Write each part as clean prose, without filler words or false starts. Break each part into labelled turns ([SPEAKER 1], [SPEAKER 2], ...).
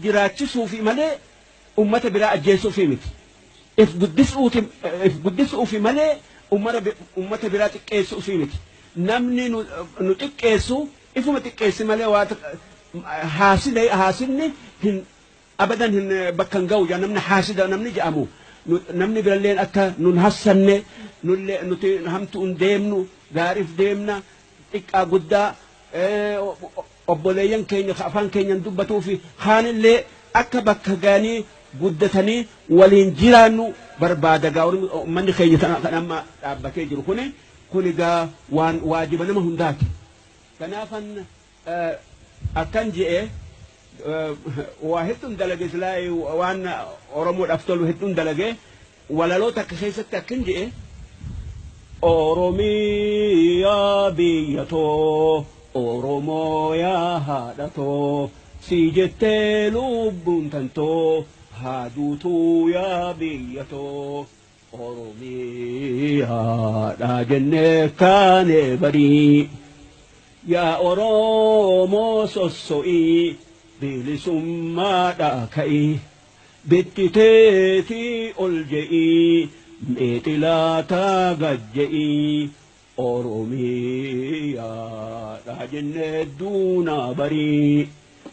[SPEAKER 1] Jiraachisuufi malee ummata biraa ajjeesuufi miti. If guddisuufi malee ummata biraa xiqqeessuufi miti. Namni nu xiqqeessu ifuma xiqqeessi malee waa haasidni hin abadan hin bakka hin ga'u namni haasida namni jedhamu. Namni biralleen akka nun hassanne, nullee nuti hamtu hin deemnu, gaariif deemna. Xiqqaa guddaa obboleeyyan keenya afaan keenyan dubbatuu fi kaanillee akka bakka ga'anii guddatanii waliin jiraannu barbaada. Gaa uummanni keenya kan amma dhaabbatee jiru kuni gaa waan waajiba nama hundaati. Kanaafan akkan je'e waa hedduun dalage, silaa waan Oromoodhaaf tolu hedduun dalage. Walaloo takka keessatti akkan je'e: Oromiyaa biyya too, Oromoo yaa haadha too, si jettee lubbuun tantoo haa duutuu yaa biyya too. Oromiyaadha jennee kaane barii, yaa Oromoo sosso'ii, bilisummaadha ka'ii, bittiteetii ol je'ii, meexilaataa gad je'ii. Oromiyaadha jennee duunaa barii.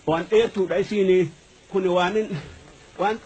[SPEAKER 1] Waan dheertuudha isiin kun waan waan